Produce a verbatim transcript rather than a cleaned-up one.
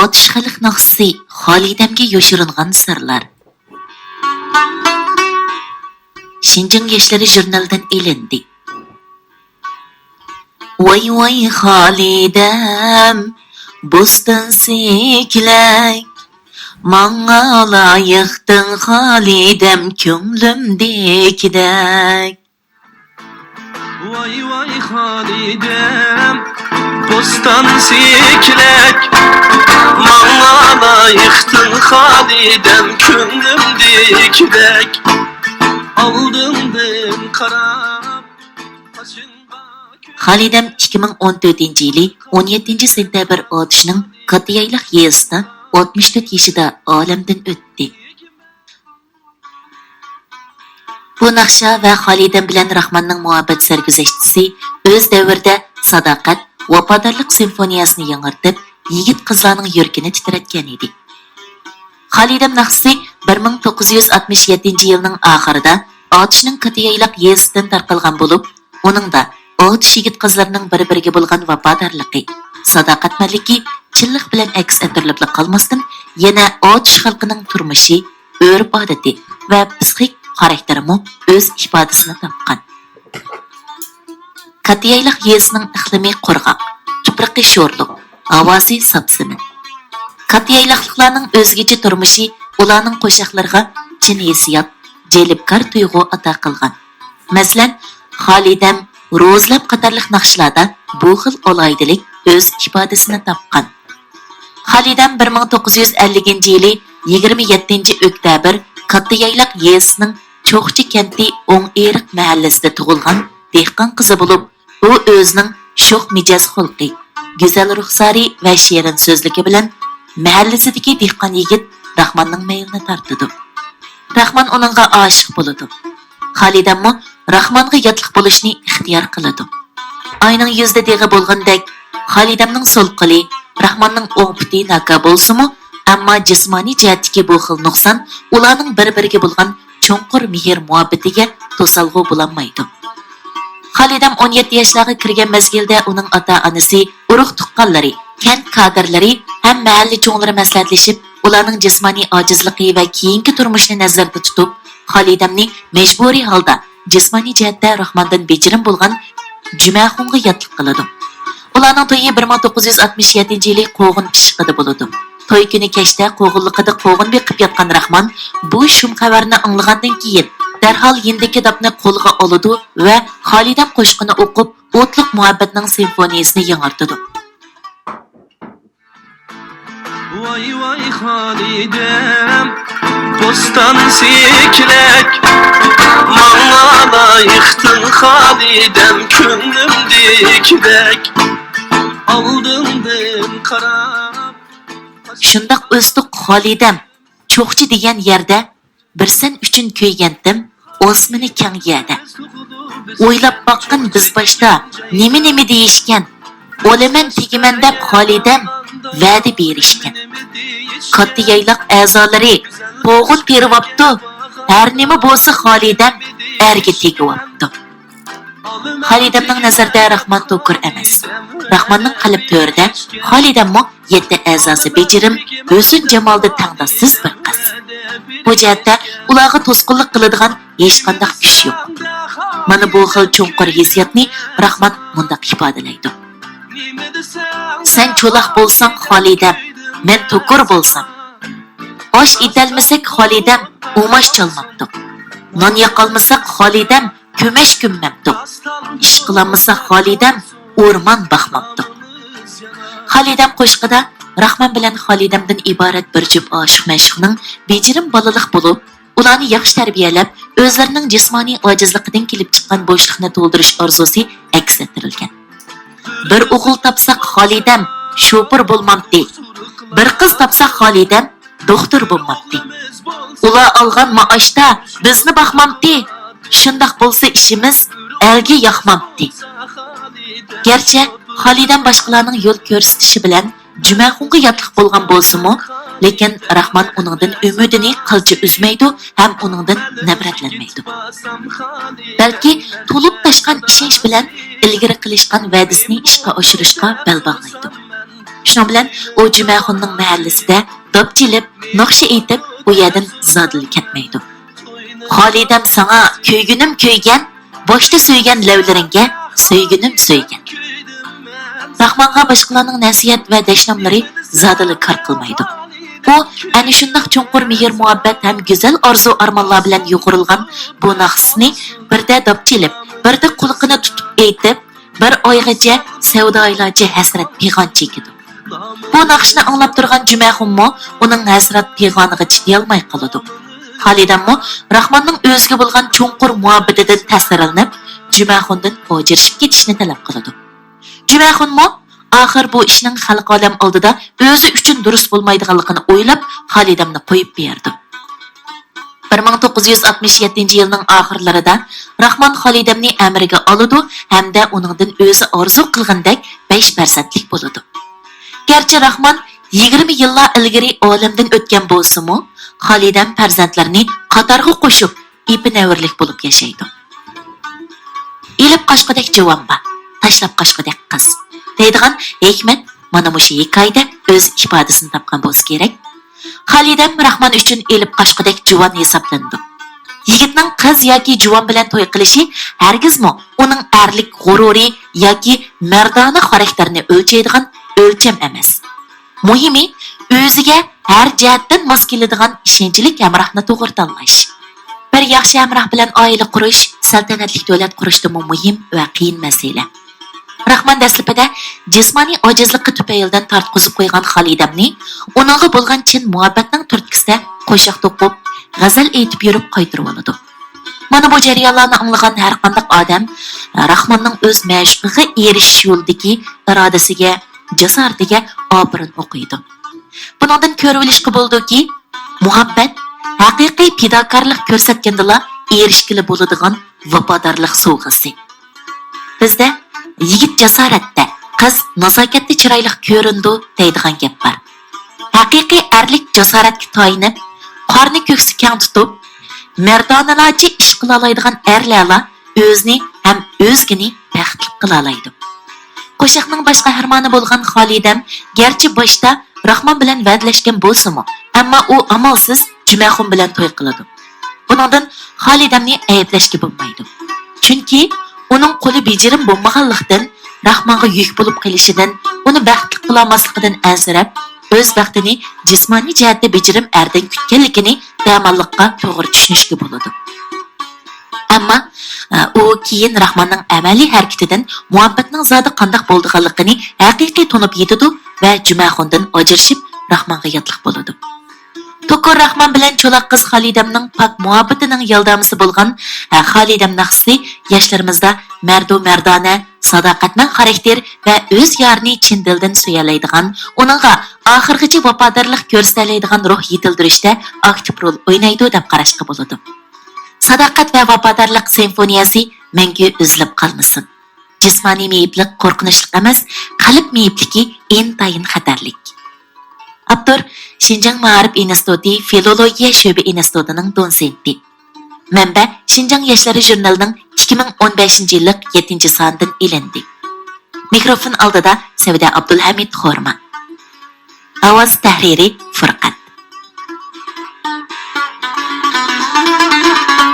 ئاتۇش خەلق ناخشىسى خالىدەمگە يوشۇرۇنغان سىرلار. شىنجاڭ ياشلىرى ژۇرنىلىدىن ئېلىندى. ۋاي ۋاي خالىدەم، بوستان سېكىلەك، ماڭا لايىقتىڭ خالىدەم، كۆڭلۈمدىكىدەك. ۋاي ۋاي خالىدەم، بوستان سېكىلەك، ماڭا لايىقتىڭ خالىدەم، كۆڭلۈمدىكىدەك. ئالدىڭدىن قاراپ، قاچىڭغا كۆز. خالىدەم ئىككى مىڭ ئون تۆتىنچى يىلى ئون يەتتىنچى سېنتەبىر ئاتۇشنىڭ كاتتا يايلاق يېزىسىدا ئاتمىش تۆت يېشىدا ئالەمدىن ئۆتتى. بۇ ناخشا ۋە خالىدەم بىلەن راخماننىڭ مۇھەببەت سەرگۈزەشتىسى ئۆز دەۋرىدە ساداقەت، ۋاپادارلىق سىمفونىيەسىنى ياڭرىتىپ، يىگىت-قىزلارنىڭ يۈرىكىنى تىترەتكەن ئىدى. خالىدەم ناخشىسى بىر مىڭ توققۇز يۈز ئاتمىش يەتتىنچى يىلنىڭ ئاخىرىدا ئاتۇشنىڭ كاتتا يايلاق يېزىسىدىن تارقالغان بولۇپ، ئۇنىڭدا ئاتۇش يىگىت-قىزلىرىنىڭ بىر-بىرىگە بولغان ۋاپادارلىقى، ساداقەتمەنلىكى چىنلىق بىلەن ئەكس ئەتتۈرۈلۈپلا قالماستىن، يەنە ئاتۇش خەلقىنىڭ تۇرمۇشى، ئۆرپ-ئادىتى ۋە پسىخىك خاراكتېرىمۇ ئۆز ئىپادىسىنى تاپقان. كاتتا يايلاق يېزىسىنىڭ ئىقلىمى قۇرغاق، تۇپرىقى شورلۇق، ھاۋاسى ساپسېمىل. كاتتا يايلاقلىقلارنىڭ ئۆزگىچە تۇرمۇشى ئۇلارنىڭ قوشاقلىرىغا چىن ھېسسىيات، جەلپكار تۇيغۇ ئاتا قىلغان. مەسىلەن، خالىدەم، روزلام قاتارلىق ناخشىلاردا بۇ خىل ئالاھىدىلىك ئۆز ئىپادىسىنى تاپقان. خالىدەم بىر مىڭ توققۇز يۈز ئەللىكىنچى يىلى يىگىرمە يەتتىنچى ئۆكتەبىر كاتتا يايلاق يېزىسىنىڭ چوخچى كەنتى ئوڭ ئېرىق مەھەللىسىدە تۇغۇلغان دېھقان قىزى بولۇپ، ئۇ ئۆزىنىڭ شوخ مىجەز خۇلقى، گۈزەل رۇخسارى ۋە شېرىن سۆزلۈكى بىلەن مەھەللىسىدىكى دېھقان يىگىت راخماننىڭ مەيلىنى تارتىدۇ. راخمان ئۇنىڭغا ئاشىق بولىدۇ. خالىدەممۇ راخمانغا ياتلىق بولۇشنى ئىختىيار قىلىدۇ. ئاينىڭ يۈزىدە دېغى بولغاندەك، خالىدەمنىڭ سول قولى، راخماننىڭ ئوڭ پۇتى ناكا بولسىمۇ، ئەمما جىسمانىي جەھەتتىكى بۇ خىل نۇقسان ئۇلارنىڭ بىر-بىرىگە بولغان چوڭقۇر مېھىر-مۇھەببىتىگە توسالغۇ بولالمايدۇ. خالىدەم ئون يەتتە ياشلارغا كىرگەن مەزگىلدە ئۇنىڭ ئاتا-ئانىسى، ئۇرۇق-تۇغقانلىرى، كەنت كادىرلىرى ھەم مەھەللە چوڭلىرى مەسلىھەتلىشىپ، ئۇلارنىڭ جىسمانىي ئاجىزلىقى ۋە كېيىنكى تۇرمۇشىنى نەزەردە تۇتۇپ، خالىدەمنى مەجبۇرىي ھالدا جىسمانىي جەھەتتە راخماندىن بېجىرىم بولغان جۈمەخۇنغا ياتلىق قىلىدۇ. ئۇلارنىڭ تويى بىر مىڭ توققۇز يۈز ئاتمىش يەتتىنچى يىلى قوغۇن پىششىقىدا بولىدۇ. توي كۈنى كەچتە قوغۇنلۇقىدا قوغۇن بېقىپ ياتقان راخمان بۇ شۇم خەۋەرنى ئاڭلىغاندىن كېيىن، دەرھال يېنىدىكى داپنى قولىغا ئالىدۇ ۋە خالىدەم قوشىقىنى ئوقۇپ، ئوتلۇق مۇھەببەتنىڭ سىمفونىيىسىنى ياڭرىتىدۇ. ۋاي ۋاي خالىدەم، بوستان سېكىلەك، ماڭا لايىقتىڭ خالىدەم، كۆڭلۈمدىكىدەك. ئالدىڭدىن قاراپ. شۇنداق ئۆستۇق خالىدەم، چوخچى دېگەن يەردە بىر سەن ئۈچۈن كۆيگەنتىم، ئاسمىنى كەڭ يەردە. ئويلاپ باققىن بىز باشتا، نېمە-نېمە دېيىشكەن. ئۆلىمەن، تېگىمەن دەپ خالىدەم ۋەدە بېرىشكەن. كاتتا يايلاق ئەزالىرى قوغۇن تېرىۋاپتۇ، ھەر نېمە بولسا خالىدەم ئەرگە تېگىۋاپتۇ. خالىدەمنىڭ نەزىرىدە راخمان توكۇر ئەمەس. راخماننىڭ قەلب تۆرىدە خالىدەممۇ يەتتە ئەزاسى بېجىرىم، ھۆسن-جامالدا تەڭداشسىز بىر قىز. بۇ جەھەتتە ئۇلارغا توسقۇنلۇق قىلىدىغان ھېچقانداق كۈچ يوق. مانا بۇ خىل چوڭقۇر ھېسسىياتنى راخمان مۇنداق ئىپادىلەيدۇ: سەن چولاق بولساڭ خالىدەم، مەن توكۇر بولسام. ئاش ئېتەلمىسەك خالىدەم، ئۇماش چالماپتۇق. نان ياقالمىساق خالىدەم، كۆمەچ كۆممەپتۇق. ئىش قىلالمىساق خالىدەم، ئورمان باقماپتۇق. خالىدەم قوشىقىدا راخمان بىلەن خالىدەمدىن ئىبارەت بىر جۈپ ئاشىق-مەشۇقنىڭ بېجىرىم بالىلىق بولۇپ، ئۇلارنى ياخشى تەربىيەلەپ، ئۆزلىرىنىڭ جىسمانىي ئاجىزلىقىدىن كېلىپ چىققان بوشلۇقنى تولدۇرۇش ئارزۇسى ئەكس ئەتتۈرۈلگەن. بىر ئوغۇل تاپساق خالىدەم شوپۇر بولمامتى، بىر قىز تاپساق خالىدەم دوختۇر بولمامتى. ئۇلار ئالغان مائاشتا بىزنى باقمامتى، شۇنداق بولسا ئىشىمىز ئەلگە ياقمامتى. گەرچە خالىدەم باشقىلارنىڭ يول كۆرسىتىشى بىلەن جۈمەخۇنغا ياتلىق بولغان بولسىمۇ، لېكىن راخمان ئۇنىڭدىن ئۈمىدىنى قىلچە ئۈزمەيدۇ ھەم ئۇنىڭدىن نەپرەتلەنمەيدۇ. بەلكى تولۇپ تاشقان ئىشەنچ بىلەن ئىلگىرى قىلىشقان ۋەدىسىنى ئىشقا ئاشۇرۇشقا بەل باغلايدۇ. شۇنىڭ بىلەن ئۇ جۈمەخۇننىڭ مەھەللىسىدە داپ چېلىپ، ناخشا ئېيتىپ، ئۇ يەردىن زادىلا كەتمەيدۇ. خالىدەم ساڭا كۆيگىنىم كۆيگەن، باشتا سۆيگەن لەۋلىرىڭگە سۆيگىنىم سۆيگەن. راخمانغا باشقىلارنىڭ نەسىھەت ۋە دەشناملىرى زادىلا كار قىلمايدۇ. ئۇ ئەنە شۇنداق چوڭقۇر مېھىر-مۇھەببەت ھەم گۈزەل ئارزۇ-ئارمانلار بىلەن يۇغۇرۇلغان بۇ ناخشىسىنى بىردە داپ چېلىپ، بىردە قۇلىقىنى تۇتۇپ ئېيتىپ، بىر ئايغىچە سەۋدايىلارچە ھەسرەت پىغان چېكىدۇ. بۇ ناخشىنى ئاڭلاپ تۇرغان جۈمەخۇنمۇ ئۇنىڭ ھەسرەت پىغانىغا چىدىيالماي قالىدۇ. خالىدەممۇ راخماننىڭ ئۆزىگە بولغان چوڭقۇر مۇھەببىتىدىن تەسىرلىنىپ، جۈمەخۇندىن ئاجرىشىپ كېتىشنى تەلەپ قىلىدۇ. جۈمەخۇنمۇ ئاخىر بۇ ئىشنىڭ خەلق ئالەم ئالدىدا ئۆزى ئۈچۈن دۇرۇس بولمايدىغانلىقىنى ئويلاپ، خالىدەمنى قويۇپ بېرىدۇ. بىر مىڭ توققۇز يۈز ئاتمىش يەتتىنچى يىلنىڭ ئاخىرلىرىدا راخمان خالىدەمنى ئەمرىگە ئالىدۇ ھەمدە ئۇنىڭدىن ئۆزى ئارزۇ قىلغىنىدەك بەش پەرزەنتلىك بولىدۇ. گەرچە راخمان يىگىرمە يىللار ئىلگىرى ئالەمدىن ئۆتكەن بولسىمۇ، خالىدەم پەرزەنتلىرىنى قاتارغا قوشۇپ، ئېپى-نەۋرىلىك بولۇپ ياشايدۇ. «ئېلىپ قاچقۇدەك جۇۋان بار، تاشلاپ قاچقۇدەك قىز» دەيدىغان ھېكمەت مانا مۇشۇ ھېكايىدە ئۆز ئىپادىسىنى تاپقان بولسا كېرەك. خالىدەم راخمان ئۈچۈن ئېلىپ قاچقۇدەك جۇۋان ھېسابلىنىدۇ. يىگىتنىڭ قىز ياكى جۇۋان بىلەن توي قىلىشى ھەرگىزمۇ ئۇنىڭ ئەرلىك غۇرۇرى ياكى مەردانە خاراكتېرىنى ئۆلچەيدىغان ئۆلچەم ئەمەس. مۇھىمى، ئۆزىگە ھەر جەھەتتىن ماس كېلىدىغان ئىشەنچلىك ھەمراھنى توغرا تاللاش. بىر ياخشى ھەمراھ بىلەن ئائىلە قۇرۇش سەلتەنەتلىك دۆلەت قۇرۇشتىنمۇ مۇھىم ۋە قىيىن مەسىلە. راخمان دەسلىپىدە جىسمانىي ئاجىزلىقى تۈپەيلىدىن تارتقۇزۇپ قويغان خالىدەمنى ئۇنىڭغا بولغان چىن مۇھەببەتنىڭ تۈرتكىسىدە قوشاق توقۇپ، غەزەل ئېيتىپ يۈرۈپ قايتۇرۇۋالىدۇ. مانا بۇ جەريانلارنى ئاڭلىغان ھەرقانداق ئادەم راخماننىڭ ئۆز مەشۇقىغا ئېرىشىش يولىدىكى ئىرادىسىگە، جاسارىتىگە ئاپىرىن ئوقۇيدۇ. بۇنىڭدىن كۆرۈۋېلىشقا بولىدۇكى، مۇھەببەت ھەقىقىي پىداكارلىق كۆرسەتكەندىلا ئېرىشكىلى بولىدىغان ۋاپادارلىق سوۋغىسى. بىزدە «يىگىت جاسارەتتە، قىز نازاكەتتە چىرايلىق كۆرۈنىدۇ» دەيدىغان گەپ بار. ھەقىقىي ئەرلىك جاسارەتكە تايىنىپ، قارنى كۆكسى كەڭ تۇتۇپ، مەردانىلارچە ئىش قىلالايدىغان ئەرلەرلا ئۆزىنى ھەم ئۆزگىنى بەختلىك قىلالايدۇ. قوشاقنىڭ باش قەھرىمانى بولغان خالىدەم گەرچە باشتا راخمان بىلەن ۋەدىلەشكەن بولسىمۇ، ئەمما ئۇ ئامالسىز جۈمەخۇن بىلەن توي قىلىدۇ. بۇنىڭدىن خالىدەمنى ئەيىبلەشكە بولمايدۇ. چۈنكى ئۇنىڭ قولى بېجىرىم بولمىغانلىقتىن، راخمانغا يۈك بولۇپ قېلىشىدىن، ئۇنى بەختلىك قىلالماسلىقىدىن ئەنسىرەپ، ئۆز بەختىنى جىسمانىي جەھەتتە بېجىرىم ئەردىن كۈتكەنلىكىنى بىئاماللىققا توغرا چۈشىنىشكە بولىدۇ. ئەمما، ئە، ئۇ كېيىن راخماننىڭ ئەمەلىي ھەرىكىتىدىن مۇھەببەتنىڭ زادى قانداق بولىدىغانلىقىنى ھەقىقىي تونۇپ يېتىدۇ ۋە جۈمەخۇندىن ئاجرىشىپ، راخمانغا ياتلىق بولىدۇ. توكۇر راخمان بىلەن چولاق قىز خالىدەمنىڭ پاك مۇھەببىتىنىڭ يالدامىسى بولغان، ئە، خالىدەم ناخشىسى ياشلىرىمىزدا مەردۇ-مەردانە، ساداقەتمەن خاراكتېر ۋە ئۆز يارىنى چىن دىلدىن سۆيەلەيدىغان، ئۇنىڭغا ئاخىرغىچە ۋاپادارلىق كۆرسىتەلەيدىغان روھ يېتىلدۈرۈشتە ئاكتىپ رول ئوينايدۇ دەپ قاراشقا بولىدۇ. ساداقەت ۋە ۋاپادارلىق سىمفونىيەسى مەڭگۈ ئۈزۈلۈپ قالمىسۇن. جىسمانىي مېيىپلىك قورقۇنچلۇق ئەمەس، قەلب مېيىپلىكى ئىنتايىن خەتەرلىك. ئاپتور: شىنجاڭ مائارىپ ئىنستىتۇتى فىلولوگىيە شۆبە ئىنستىتۇتىنىڭ دوتسېنتى. مەنبە: شىنجاڭ ياشلىرى ژۇرنىلىنىڭ ئىككى مىڭ ئون بەشىنچى يىللىق يەتتىنچى سانىدىن ئېلىندى. مىكروفون ئالدىدا سەۋدە ئابدۇلھەمىد خورما. ئاۋاز تەھرىرى: فۇرقەت.